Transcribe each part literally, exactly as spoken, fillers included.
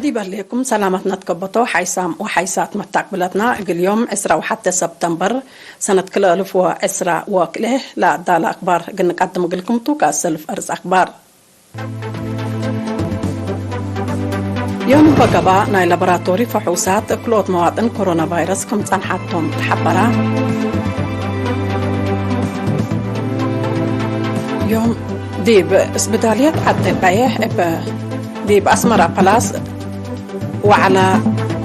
ዲብ ህሌኩም ሰላመትነ ትከበቶ ሓይሳም ወሓይሳት መታቅብለትና፣ እግል ዮም ዕስራ ወሐቴ ሰብተምበር ሰነት ክልኤ አልፍ ወዕስራ ወክልኤ ለአዳለ አክባር እግል ንቀድም እግልኩም ቱ። ከአሰልፍ አርጽ አክባር። ዮም እበ ገብአ፣ ናይ ላቦራቶሪ ፈሑሳት ክልኦት መዋጥን ኮሮና ቫይረስ ክም ጸንሐቶም ተሐበረ። ዮም ዲብ እስብዳልየት ዐዲ ቀይሕ እብ ዲብ አስመራ ፐላስ ወዐለ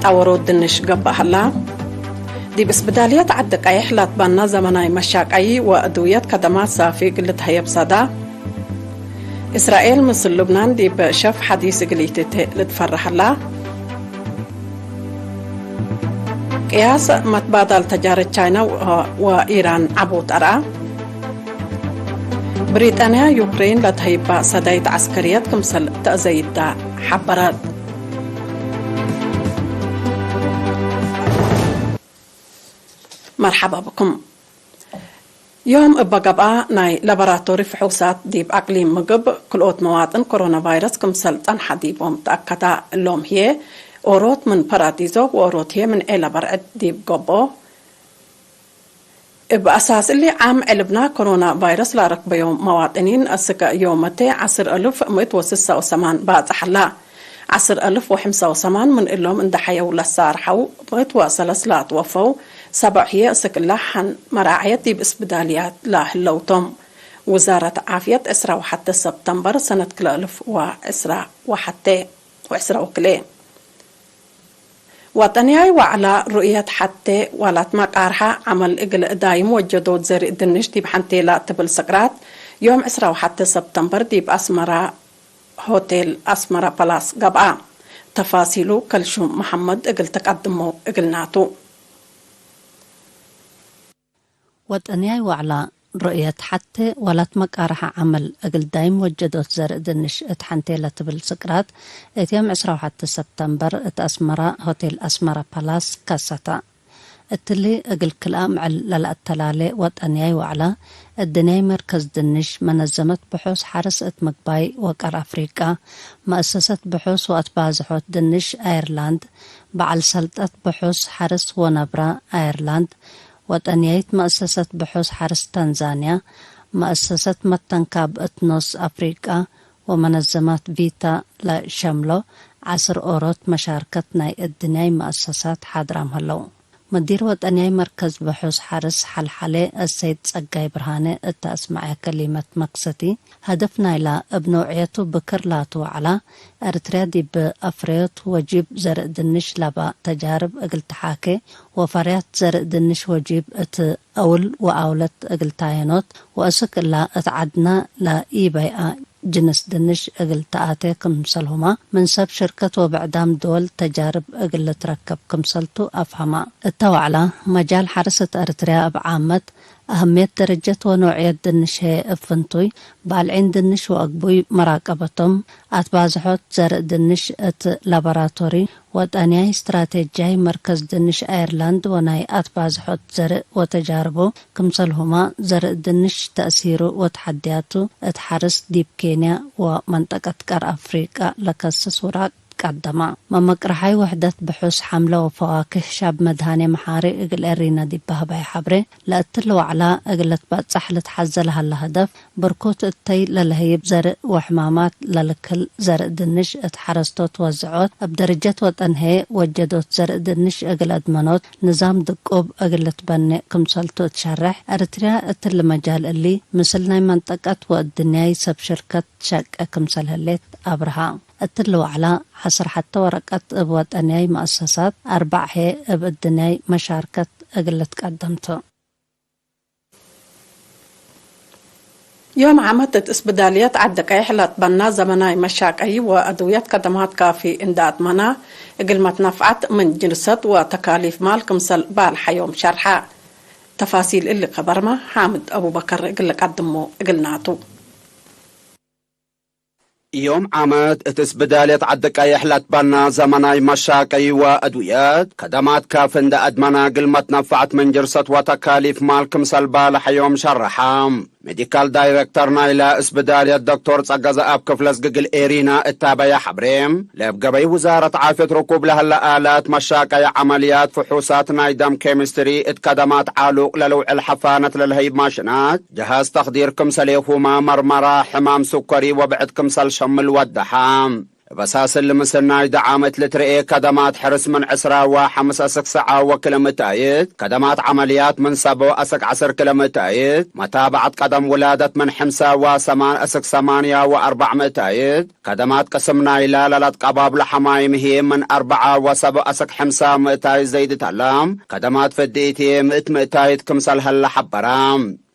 ጣወሮት ድንሽ ገብአ ሀላ። ዲብ እስብዳልየት ዐዲ ቀይሕ ለትበነ ዘመናይ መሻቀዪ ወአድውየት ከደማት ሳፊ እግል ልትሀየብ ሰዳ። እስራኤል ምስል ሉብናን ዲብ ሸፍ ሐዲስ እግል ኢትቴ ልትፈረ ሀላ። ቅያስ መትባዳል ተጃረት ቻይና ወ-፣ ወኢራን ዐቦት አርአ። ብሪጣንያ ዩክሬን ለትሀይባ ሰዳይት ዐስከርየት ክምሰል ተአዘይዳ ሐበረት። መርሐባ ብኩም። ዮም እበ ገብአ፣ ናይ ላቦራቶሪ ፍሑሳት ዲብ አቅሊም ምግብ ክልኦት መዋጥን ኮሮና ቫይረስ ክምሰል ጸንሐ ዲቦም ተአከዳ። እሎም ህዬ ኦሮት ምን ፓራዲዞ ወኦሮት ህዬ ምን ዔለ በርዕድ ዲብ ገብኦ። እብ አሳስ እሊ፣ ዓም ዕልብና ኮሮና ቫይረስ ለአረክበዮም መዋጥኒን እስከ ዮመቴ ዐስር አልፍ ምእት ወስሳ ወሰማን ባጽሐ ሀላ። ዐስር አልፍ ወሐምሳ ወሰማን ምን እሎም እንዴ ሐየው ለሳርሐው፣ ምእት ወሰለስ ለአትወፈው፣ ሰብዕ ህዬ እስክ እለ ሐን መራዐየት ዲብ እስብዳልያት ለህለው ቶም። ውዛረት ዓፍየት ዕስራ ወሐቴ ሰብተምበር ሰነት ክልኤ አልፍ ወዕስራ ወሐቴ ወዕስራ ወክልኤ። ወጠንያይ ወዐላ ሩእየት ሐቴ ዋላትመ ቃርሐ ዐመል እግል ዳይም ወጀዶት ዘርእ ድንሽ ዲብ ሐንቴላ ትብል ስቅራት፣ ዮም ዕስራ ወሐቴ ሰብተምበር ዲብ አስመራ ሆቴል አስመራ ፓላስ ገብአ። ተፋሲሉ ከልሹም መሐመድ እግል ትቀድሞ እግልናቱ። ወጠንያይ ወዐላ ሩእየት ሐቴ ዋላትመ ቃርሐ ዐመል እግል ዳይም ወጀዶት ዘርእ ድንሽ እት ሐንቴ ለትብል ስቅራት፣ እት ዮም ዕስራ ወሐቴ ሰብተምበር እት አስመራ ሆቴል አስመራ ፓላስ ከሰተ። እትሊ እግል ክልአ ምዕል ለለአተላሌ ወጠንያይ ወዐላ፣ እድንያይ መርከዝ ድንሽ፣ መነዘመት ብሑስ ሐርስ እት ምግባይ ወቀር አፍሪቃ፣ መአሰሰት ብሑስ ወአትባዝሖት ድንሽ አየርላንድ፣ በዐል ሰልጠት ብሑስ ሐርስ ወነብረ አየርላንድ፣ ወጠንያይት መአሰሰት ብሑስ ሐርስ ታንዛንያ፣ መአሰሰት መተንካብ እት ኖስ አፍሪቃ ወመነዘማት ቪታ ለሸምሎ ዐስር ኦሮት መሻርከት ናይ እድንያይ መአሰሳት ሓድራም ሀለው። ምዲር ወጠንያይ መርከዝ ብሑስ ሐርስ ሐልሐሌ አሰይድ ጸጋይ ብርሃነ እት አስመዐ ከሊመት መክሰቲ፣ ሀደፍ ናይላ እብ ኖዕየቱ ብክር ላቱ ወዐላ፣ ኤረትርያ ዲብ አፍረዮት ወጂብ ዘርእ ድንሽ ለባ ተጃርብ እግል ተሓኬ፣ ወፈርያት ዘርእ ድንሽ ወጂብ እት አውል ወአውለት እግል ታየኖት፣ ወእስክ እላ እት ዐድና ለኢበይአ ጅንስ ድንሽ እግል ተአቴ ክምሰልሁመ፣ ምን ሰብ ሽርከት ወብዕዳም ድወል ተጃርብ እግል ልትረከብ ክምሰልቱ አፍሀመ። እተ ወዐላ፣ መጃል ሐርስ እት ኤረትርያ እብ ዓመት፣ አህምየት ደረጀት ወኖዕየት ድንሽ ህዬ እብ ፍንቱይ፣ ባልዒን ድንሽ ወአግቡይ መራቀበቶም፣ አትባዝሖት ዘርእ ድንሽ እት ላቦራቶሪ ወጠንያይ ስትራቴጅያይ መርከዝ ድንሽ አየርላንድ ወናይ አትባዝሖት ዘርእ ወተጃርቦ፣ ክምሰልሁመ ዘርእ ድንሽ ተእሲሩ ወተሐድያቱ እት ሐርስ ዲብ ኬንያ ወመንጠቀት ቀር አፍሪቀ ለከስስ ውራቅ ቀደመ። መመቅረሓይ ውሕደት ብሑስ ሐምለ ወፈዋክህ ሻብ መድሃኔ መሓሪ እግል ኤሪነ ዲብ በህባይ ሐብሬ፣ ለእትሊ ወዕላ እግል ልትበጸሕ ልትሐዘ ለሀለ ህደፍ፣ ብርኩት እተይ ለለህይብ ዘርእ ወሕማማት ለልክል ዘርእ ድንሽ እት ሐረስቶት ወዝዖት፣ እብ ደረጀት ወጠን ህዬ ወጀዶት ዘርእ ድንሽ እግል አድመኖት ንዛም ድቁብ እግል ልትበኔ ክምሰልቱ እት ሸሬሕ፣ ኤረትርያ እትሊ መጃል እሊ፣ ምስል ናይ መንጠቀት ወእድንያይ ሰብ ሽርከት ሸቄ ክምሰል ህሌት አብርሃ። እትሊ ወዕላ ዐስር ሐተ ወረቀት እብ ወጠንያይ መአሰሳት፣ አርበዕ ህዬ እብ እድንያይ መሻርከት እግል ልትቀደም ቱ። ዮም ዓመት እት እስብዳልየት ዐዲ ቀይሕ ለትበና ዘመናይ መሻቀዪ ወአድውየት ከደማት ካፊ እንዴ አትመና፣ እግል መትነፍዐት ምን ጅንሰት ወተካሊፍ ማል ክምሰል ባልሐዮም ሸርሐ። ተፋሲል እሊ ከበርመ ሓምድ አቡበከር እግል ልቀድሞ እግልናቱ። ዮም ዓመት እት እስብዳልየት ዐዲ ቀየሕ ለትበና ዘመናይ መሻቀይ ወአድውየት ከደማት ካፍ እንደ አድመና፣ እግል መትነፈዐት ምን ጅርሰት ወተካሊፍ ማል ክምሰል ባልሐዮም ሸረሐ። ሜዲካል ዳይሬክተር ናይለ እስብዳልየት ዶክቶር ጸገዘአብ ክፍለዝግ እግል ኤሪና እታበየ ሐብሬ፣ ለእብ ገበይ ውዛረት ዓፍየት ርኩብ ለህለ አላት መሻቀይ ዐመልያት ፍሑሳት ናይ ደም ኬሚስትሪ እት ከደማት ዓሉቅ ለልውዕል ሐፋነት ለልሀይብ ማሽናት፣ ጀሃዝ ተክዲር ክምሰሌሁመ መርመራ ሕማም ሱከሪ ወብዕድ ክምሰል ሸምል ወደሐ። እብ አሳስል ምስናይ ደዓመት ልትርኤ ከደማት ሕርስ ምን ዕስራ ወሐምስ አስክ ሰዓ ወክለ ምታይት፣ ከደማት ዐመልያት ምን ሰቦ አስክ ዐስር ክለ ምታይት፣ መታብዐት ቀደም ውላደት ምን ሕምሳ ወሰማን አስክ ሰማንያ ወአርበዕ ምታይት፣ ከደማት ቅስም ናይላ ለለትቀባብሎ ሐማይም ህዬ ምን አርበዓ ወሰቦ አስክ ሕምሳ ምእታይት ዘይድ ተለ፣ ከደማት ፍድኢት ህዬ ምእት ምእታይት ክምሰል ሀለ ሐበረ።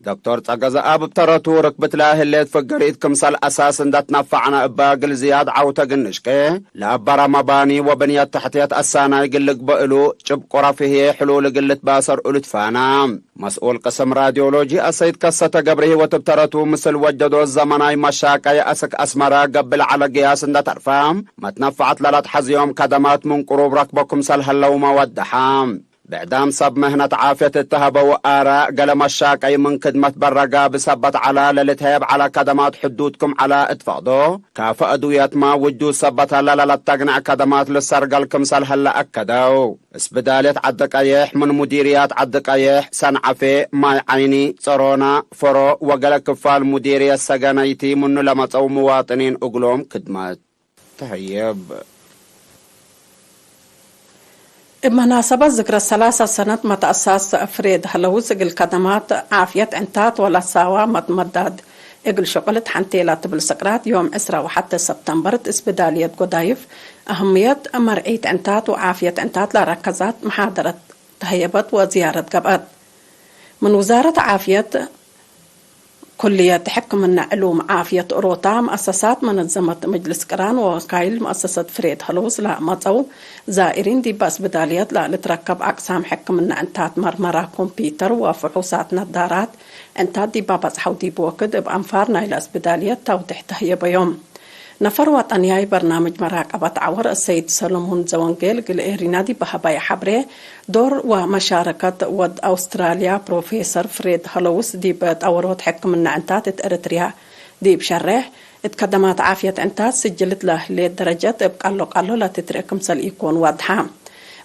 ዶክቶር ጸገዘአብ እብ ተረቱ፣ ርክብት ለህሌት ፍገሪት ክምሰል አሳስ እንደ ትነፈዕነ እበ እግል ዝያድ ዐውተ እግል ንሽቄ፣ ለአበረ መባኒ ወብንየት ተሕትየት አሳናይ እግል ልግበእ እሉ፣ ጭብቅ ወረፍ ህዬ ሕሉል እግል ልትባሰር እሉ ትፋና። መስኡል ቅስም ራዲዮሎጂ አሰይድ ከሰተ ገብረ ህይወት እብ ተረቱ፣ ምስል ወጀዶት ዘመናይ መሻቀይ አስክ አስመረ ገብእ ለዐለ ግያስ እንደ ተርፈ፣ መትነፈዐት ለለትሐዝዮም ከደማት ምን ቅሩብ ረክቦ ክምሰል ሀለውመ ወደሐ። ብዕዳም ሰብ ምህነት ዓፍየት እተ ሀበው አራእ፣ ገሌ መሻቀይ ምን ክድመት በረ ጋብእ ሰበት ዐለ፣ ለልትሀየብ ዐለ ከደማት ሕዱድ ክም ዐለ እት ፈቅዶ፣ ካፈ አድውየትመ ውጁድ ሰበት ሀለ ለለተግነዕ ከደማት ልሰርገል ክምሰል ሀለ አከደው። እስብዳልየት ዐዲ ቀየሕ ምን ሙዲርያት ዐዲ ቀየሕ፣ ሰንዐፌ፣ ማይ ዐይኒ፣ ጸሮና፣ ፈሮ ወገሌ ክፋል ሙዲርየት ሰገነይቲ ምኑ ለመጸው ምዋጥኒን እግሎም ክድመት ተህየብ። እብ መናሰበት ዝክረ ሰላሳ ሰነት መትአሳስ ፍሬድ ሀለውስ እግል ከደማት ዓፍየት ዕንታት ወለሳዋ መትመዳድ እግል ሽቁል እት ሐንቴ ለትብል ስቅራት ዮም ዕስራ ወሐተ ሰብተምበር እት እስብዳልየት ጎዳይፍ አህምየት መርዒት ዕንታት ወዓፍየት ዕንታት ለረከዛት መሓደረት ተህየበት ወዝያረት ገብአት። ምን ውዛረት ዓፍየት፣ ኩልየት ሕክምነ ዕሉም ዓፍየት ኦሮታ፣ መአሰሳት መነዘመት መጅልስ ቅራን ወወካይል መአሰሰት ፍሬድ ሀሎስ ለመጸው ዛኢሪን ዲብ አስብዳልየት ለልትረከብ አቅሳም ሕክምነ ዕንታት መርመራ ኮምፒተር ወፍሑሳት ነዳራት ዕንታት ዲብ አበጽሐው ዲብ ወክድ እብ አንፋር ናይለ አስብዳልየት ታውድሕ ተህየበዮም። ነፈር ወጠንያይ በርናምጅ መራቀበት ዐወር አሰይድ ሰለሙን ዘወንጌል እግል ኤሪና ዲብ ሀበየ ሐብሬ፣ ዶር ወመሻረከት ወድ አውስትራልያ ፕሮፌሰር ፍሬድ ሀሎውስ ዲብ ጠወሮት ሕክምነ ዕንታት እት ኤረትርያ ዲብ ሸሬሕ፣ እት ከደማት ዓፍየት ዕንታት ስጅልት ለህሌት ደረጀት እብ ቃሎ ቃሎ ለትትርኤ ክምሰል ኢኮን ዋድሐ።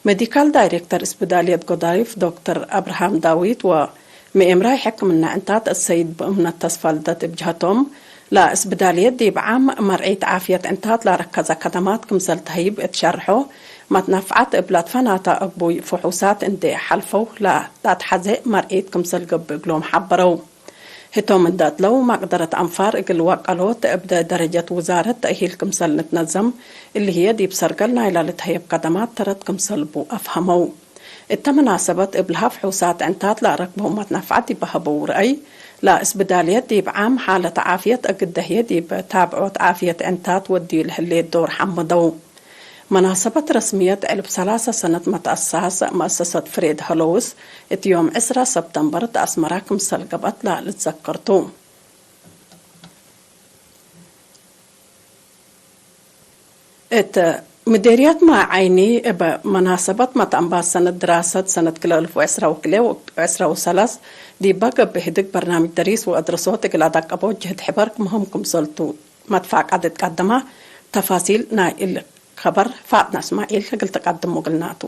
ሜዲካል ዳይሬክተር እስብዳልየት ጎዳይፍ ዶክተር አብርሃም ዳዊት ወ ምኤምራይ ሕክምነ ዕንታት አሰይድ ብእምነት ተስፋልደት እብ ጀሀቶም፣ ለእስብዳልየት ዲብ ዓም መርዒት ዓፍየት ዕንታት ለረከዘ ከደማት ክምሰል ተህይብ እት ሸርሖ፣ መትነፍዓት እብ ለትፈናተ አግቡይ ፍሑሳት እንዴ ሐልፈው ለአትሐዜ መርዒት ክምሰል ገብእ እግሎም ሐበረው። ህቶም እንዴ እትለው፣ መቅደረት አንፋር እግል ወቀሎት እብ ደረጀት ውዛረት ተእሂል ክምሰል ንትነዘም፣ እሊ ህዬ ዲብ ሰርገል ናይላ ልትሀየብ ከደማት ተረት ክምሰል ቡ አፍሀመው። እተ መናሰበት እብ ለሀ ፍሑሳት ዕንታት ለአረክበው መትነፍዓት ዲብ ሀበው ረአይ፣ ለእስብዳልየት ዲብ ዓም ሓለት ዓፍየት እግል ደህየ ዲብ ታብዖት ዓፍየት ዕንታት ወድዩ ለህሌት ዶር ሐመደው። መናሰበት ረስምየት ዕልብ ሰላሰ ሰነት መትአሳስ መአሰሰት ፍሬድ ሀሎውስ እት ዮም ዕስራ ሰብተምበር እት አስመራ ክምሰል ገብአት ለልትዘከር ቱ። እት ምዴርየት ማይ ዐይኒ፣ እብ መናሰበት መትአንባስ ሰነት ድራሰት ሰነት ክልኤ አልፍ ወዕስራ ወክልኤ ወዕስራ ወሰለስ ዲበ ገብእ ህድግ በርናምጅ ደሪስ ወአድረሶት እግል አደቀቦት ጅህድ ሕበር ምህም ክምሰልቱ መትፋቀድ እት ቀደመ። ተፋሲል ናይ እሊ ከበር ፋጥና እስማዒል እግል ትቀድሞ እግልናቱ።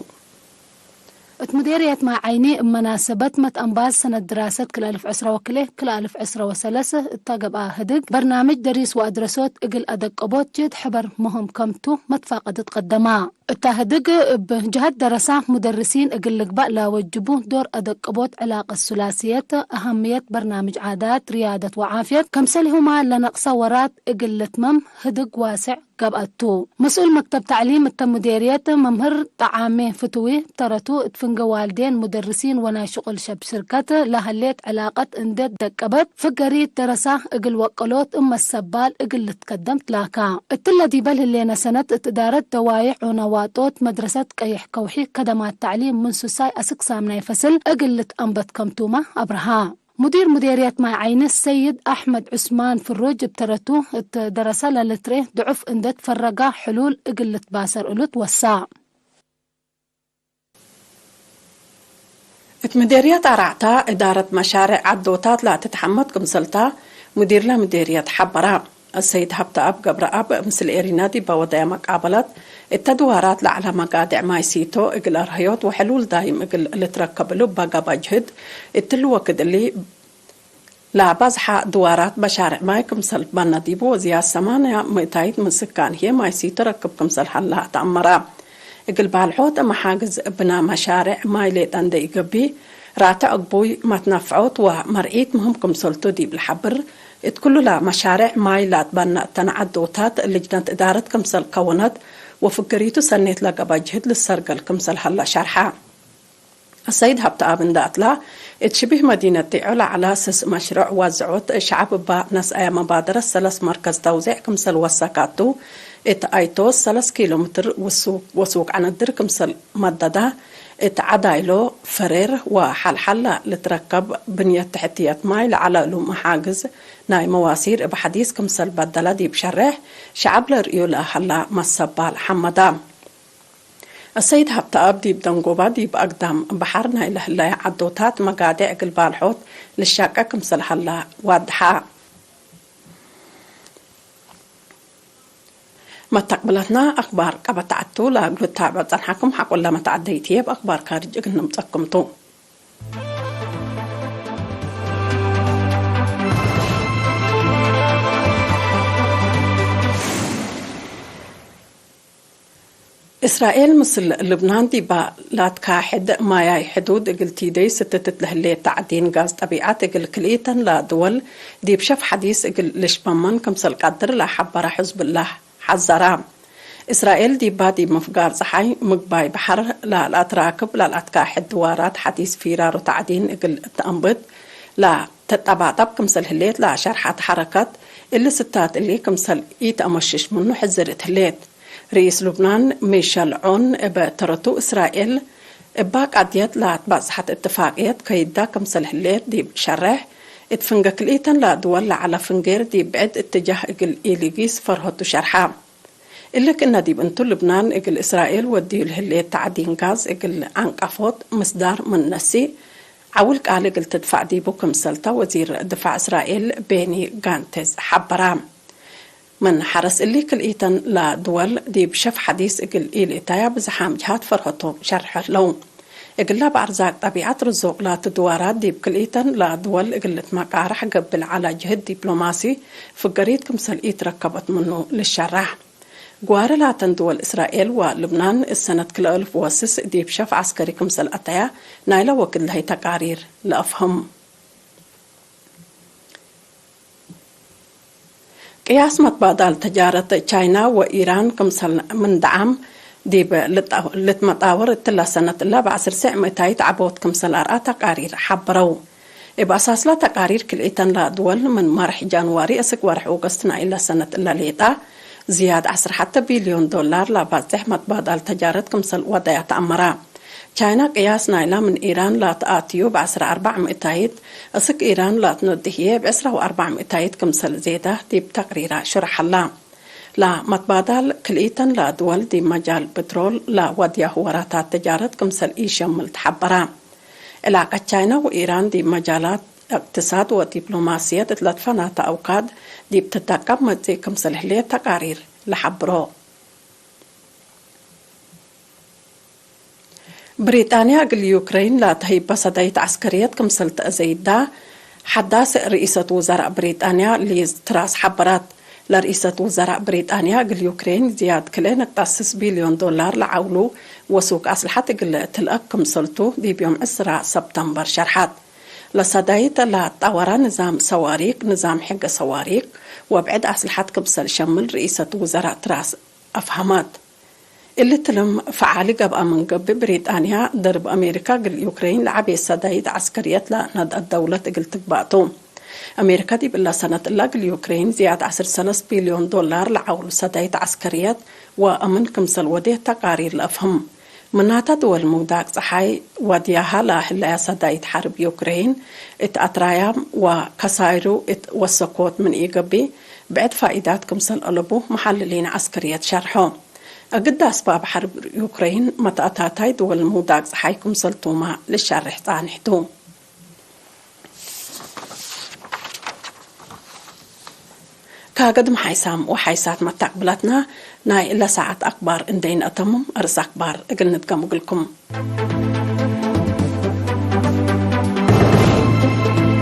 እት ምዴርየት ማይ ዐይኒ፣ እብ መናሰበት መትአንባስ ሰነት ድራሰት ክልኤ አልፍ ዕስራ ወክልኤ፣ ክልኤ አልፍ ዕስራ ወሰለስ እተ ገብአ ህድግ፣ በርናምጅ ደሪስ ወአድረሶት እግል አደቀቦት ጅህድ ሕበር ምህም ከምቱ መትፋቀድ እት ቀደማ። እተ ህድግ እብ ጀሀት ደረሳ ሙደርሲን እግል ልግበእ ለወጅቡ ዶር አደቀቦት ዕላቀት ሱላስየት፣ አሀምየት በርናምጅ ዓዳት፣ ርያደት ወዓፍየት፣ ከምሰልሁመ ለነቅሰ ወራት እግል ልትመም ህድግ ዋስዕ ገብአቱ። መስኡል መክተብ ተዕሊም እተ ሙዴርየት መምህር ጠዓሜ ፍትዊ፣ ተረቱ እት ፍንጌ ዋልዴን፣ ሙደርሲን ወናይ ሽቁል ሰብ ሽርከት ለሀሌት ዕላቀት እንዴ ደቀበት፣ ፍገሪት ደረሳ እግል ወቀሎት እብ መሰባል እግል ልትከደም ትላካ። እትለ ዲበ ለህሌነ ሰነት እት እዳረት ደዋይዕ ዑነ ዋጦት መድረሰት ቀይሕ ከውሒ ከደማት ተዕሊም ምን ሱሳይ አስክ ሳምናይ ፈስል እግል ልትአንበት ከምቱመ አብርሃ። ሙዲር ሙዴርየት ማይ ዓይኒ ሰይድ አሕመድ ዑስማን ፍሮጅ እብ ተረቱ፣ እት ደረሰ ለልትርኤ ድዑፍ እንዴ ትፈረገ ሕሉል እግል ልትባሰር እሉ ትወሳ። እት ምዴርየት አራዕታ እዳረት መሻሬዕ ዐዶታት ለትትሐመድ ክምሰልታ፣ ሙዲርለ ምዴርየት ሐበራ። አሰይድ ሀብተአብ ገብረአብ ምስል ኤሪና ዲበ ወደየ መቃበለት፣ እተ ድዋራት ለዐለ መጋዴዕ ማይ ሲቶ እግል አርሀዮት ወሕሉል ዳይም እግል ልትረከብ እሉ እበ ገብአ ጅህድ፣ እትሊ ወክድ እሊ ለበዝሐ ድዋራት መሻሬዕ ማይ ክምሰል በነ ዲቡ ወዝያድ ሰማንያ ምእታይት ምን ስካን ህዬ ማይ ሲቶ ረክብ ክምሰል ሀላ ተአመረ። እግል ባልሖት መሓግዝ ብና መሻሬዕ ማይ ሌጠ እንዴ ኢገብእ፣ ራትዕ እግቡይ መትነፍዖት ወመርዒት ምህም ክምሰልቱ ዲብ ለሐብር፣ እት ኩሉ ለመሻሬዕ ማይ ለአትበነእ ተነ ዐዶታት ልጅነት እዳረት ክምሰል ከውነት ወፍገሪቱ ሰኔት ለገብአ ጅህድ ልሰርገል ክምሰል ሀለ ሸርሐ። አሰይድ ሀብተአብ እንደ አትላ፣ እት ሽቢህ መዲነት ዲዖ ለዐላ ስስ መሽሩዕ ዋዝዖት ሸዐብ እባ ነስአየ መባደረት ሰለስ መርከዝ ተውዜዕ ክምሰል ወሰካቱ፣ እት አይቶስ ሰለስ ኪሎ ምትር ውሱቅ ወሱቅ ዐነድር ክምሰል መደዳ፣ እት ዐዳይሎ፣ ፈሬር ወሐልሐላ ልትረከብ ብንየት ትሕትየት ማይ ለዐለ እሉ መሓግዝ ናይ መዋሲር እብ ሐዲስ ክምሰል በደለ ዲብ ሸሬሕ፣ ሸዐብ ለርእዩ ለሀላ መሰባል ሐመዳ። አሰይድ ሀብተአብ ዲብ ደንጎባ ዲብ አግዳም በሐር ናይ ለህለየ ዐዶታት መጋዴዕ እግል ባልሖት ልሻቀ ክምሰል ሀላ ዋድሐ። መተቅብለትና አክባር ቀበት ዐቱ ለእግሉ ታብዕ ጸንሐኩም። ሐቆለ መተዐደይት ህዬ እብ አክባር ካርጅ እግል ንምጸኩም ቱ። እስራኤል ምስል ልብናን ዲባ ላትካሕድ ማያይ ሕዱድ እግል ቲደይ ስትትት ለህሌት ተዕዲን ጋዝ ጠቢዐት እግል ክልኢተን ለድወል ዲብ ሸፍ ሐዲስ እግል ልሽበመን ክምሰል ቀድር ለሐበረ ሕዝብላህ ሐዘረ። እስራኤል ዲባ ዲብ ምፍጋር ጸሓይ ምግባይ በሐር ለለአትራክብ ለለአትካሕድ ድዋራት ሐዲስ ፊራሮ ተዕዲን እግል ተአንብት ለትጠባጠብ ክምሰል ህሌት ለሸርሐት ሐረከት፣ እሊ ስታት እሊ ክምሰል ኢተአመሽሽ ምኑ ሕዝር እት ህሌት። ርኢስ ሉብናን ሚሸል ዖን እበ ተረቱ፣ እስራኤል እባ ቀድየት ለአትባጽሐት እትፋቅየት ከይዳ ክምሰል ህሌት ዲብ ሸሬሕ፣ እት ፍንገ ክልኢተን ለድወል ለዐለ ፍንጌር ዲብ ብዕድ እትጃህ እግል ኢሊጊስ ፈርሆቱ ሸርሐ። እሊ ክእነ ዲብ እንቱ፣ ልብናን እግል እስራኤል ወድዩ ለህሌት ተዕዲን ጋዝ እግል ዐንቀፎት ምስዳር ምን ነሲ፣ ዐውል ቃል እግል ትድፋዕ ዲቡ ክምሰልተ ወዚር ድፋዕ እስራኤል ቤኒ ጋንቴዝ ሐበራ። ምን ሐረስ እሊ ክልኢተን ለድወል ዲብ ሸፍ ሐዲስ እግል ኢልእተያ ብዝሓም ጅሃት ፈርሀቶም ሸርሐ ህለው። እግላ በአርዛቅ ጠቢዐት ርዙቅ ላቱ ድዋራት ዲብ ክልኢተን ለድወል እግል ልትመቃረሕ ገብእ ለዐለ ጅህድ ዲፕሎማሲ ፍገሪት ክምሰል ኢትረከበት ምኑ ልሸራሕ። ግዋረ ላተን ድወል እስራኤል ወልብናን እሰነት ክልኤ አልፍ ወስስ ዲብ ሸፍ ዐስከሪ ክምሰል አተያ ናይለ ወክድ ለህይ ተቃሪር ለአፍህም። ቅያስ መትባዳል ተጃረት ቻይና ወኢራን ክምሰል ምን ደዓም ዲብ ልትመጣወር እትለ ሰነት እለ በዐስር ስዕ ምእታይት ዐቦት ክምሰል አርአ ተቃሪር ሐበረው። እብ አሳስለ ተቃሪር ክልኢተን ለድወል ምን መርሕ ጃንዋሪ እስክ ወርሕ ኦገስት ናይለ ሰነት እለ ሌጣ ዝያድ ዐስር ሐተ ቢልዮን ዶላር ለባጽሕ መትባዳል ተጃረት ክምሰል ወደያ ተአመረ። ቻይና ቅያስ ናይላ ምን ኢራን ላትአትዩ እብ ዐስር ወአርበዕ ምእታይት፣ እስክ ኢራን ላትነዱ ህዬ እብ ዕስራ ወአርበዕ ምእታይት ክምሰል ዜዳ ዲብ ተቅሪራ ሹረሐላ። ለመትባዳል ክልኢተን ለድወል ዲብ መጃል ብትሮል ለወድያሁ ወራታት ተጃረት ክምሰል ኢሸምል ተሐበራ። ዕላቀት ቻይና ወኢራን ዲብ መጃላት እቅትሳድ ወዲፕሎማስየት እት ለትፈናተ አውካድ ዲብ ትጠቀም መጽእ ክምሰል ህሌት ተቃሪር ለሐብሮ። ብሪጣንያ እግል ዩክረይን ለተህይበ ሰዳይት ዐስከርየት ክምሰል ተአዘይዳ፣ ሐዳስ ርኢሰት ውዘራእ ብሪጣንያ ሊዝ ትራስ ሐበራት። ለርኢሰት ውዘራእ ብሪጣንያ እግል ዩክረይን ዝያድ ክልኤ ነቅጣት ስስ ቢልዮን ዶላር ለዐውሉ ወሱቅ አስልሐት እግል ትልአክ ክምሰልቱ ዲብ ዮም ዕስራ ሰብተምበር ሸርሐት። ለሰዳይት ለአጣወራ ንዛም ሰዋሪክ፣ ንዛም ሕገ ሰዋሪክ ወብዕድ አስልሐት ክምሰል ሸምል ርኢሰት ውዘራእ ትራስ አፍሀመት። እሊ ትልም ፈዓሊ ገብአ ምን ገብእ፣ ብሪጣንያ ደርብ አሜሪካ እግል ዩክረይን ለዐቤ ሰዳይት ዐስከርየት ለነድአት ደውለት እግል ትግባእ ቱ። አሜሪካ ዲብ እለ ሰነት እለ እግል ዩክረይን ዝያድ ዐስር ሰለስ ቢልዮን ዶላር ለዐውሉ ሰዳይት ዐስከርየት ወአምን ክምሰል ወዴት ተቃሪር ለአፍህም። ምናተ ድወል ምውዳቅ ጸሓይ ዋድያሃ ለህለያ ሰዳይት ሐርብ ዩክሬን እት አትራያም ወከሳይሩ እት ወሰኮት ምን ኢገብእ ብዕድ ፋኢዳት ክምሰል አለቡ መሐልሊን ዐስከርየት ሸርሖ። እግድ አስባብ ሐርብ ዩክሬን መትአታታይ ድወል ምውዳቅ ጸሓይ ክምሰል ቱመ ልሸሬሕ ጻንሕ ቱ። ከገድም ሓይሳም ወሓይሳት መታቅብላትና ናይ እለ ሳዐት አክባር እንዴ ነአተምም፣ አርእስ አክባር እግል ንድገም እግልኩም።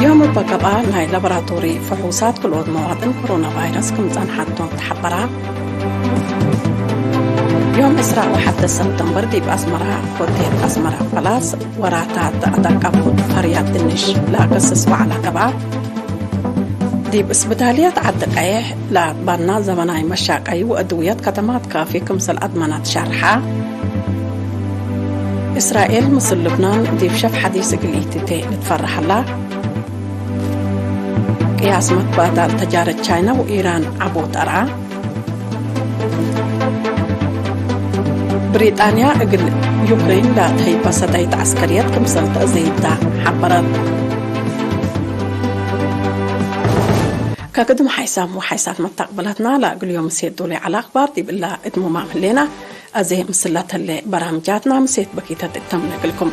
ዮም እበ ገብአ፣ ናይ ላቦራቶሪ ፍሑሳት ክልኦት መዋጥን ኮሮና ቫይረስ ክም ጸንሐቶም ተሐበራ። ዮም ዕስራ ወሐደ ሰብተምበር፣ ዲብ አስመራ ሆቴል አስመራ ፓላስ፣ ወራታት አደቀቡ ፈርያት ድንሽ ለአከስስ ወዐለ ገብአ። ዲብ እስብዳልያት ዐዲ ቀይሕ ለአትባና ዘመናይ መሻቀይ ወአድውየት ከተማት ካፊ ክምሰል አድመነት ሸርሐ። እስራኤል ምስል ልብናን ዲብ ሸፍ ሐዲስ እግል ኢትቴ ልትፈረህ ሀላ። ቅያስ መትባዳል ተጃረት ቻይና ወኢራን ዐቦ ጠርዐ። ብሪጣንያ እግል ዩክሬን ለአትሀይበ ሰዳይት ዐስከርየት ክምሰል ተአዘይታ ሐበረት። ከግድም ሓይሳም ወሓይሳት መታቅብላትና ለእግል ዮም እሴት ዶል ዐለ አክባር ዲብ እለ እትሙማም ህሌና። አዜ ምስለ ተሌ በራምጃትና ምሴት በኪተት እተምነ እግልኩም።